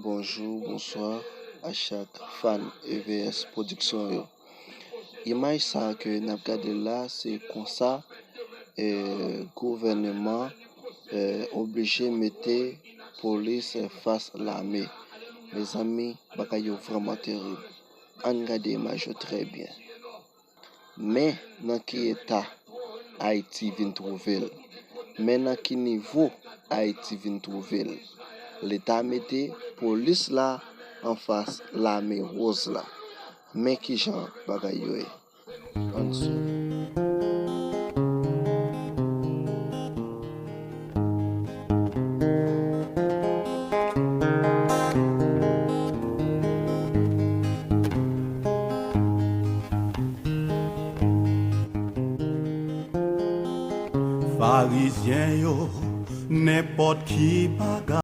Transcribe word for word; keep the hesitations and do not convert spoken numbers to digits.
Bonjou, bonswa a chak fan E V S Production yo. Imaj sa ke n ap gade la, se konsa, eh, gouvèneman, eh, oblije mete polis, eh, fas lame. Mezanmi, bagay yo vrèman terib. Ann gade imaj yo trè byen. Men nan ki eta Ayiti vin twouve l. Men nan ki nivo Ayiti vin twouve l. Leta mete polis la anfas lame woz la. Men kijan bagay yo ye. Ann swiv. Farizyen yo, nenpòt ki bagay.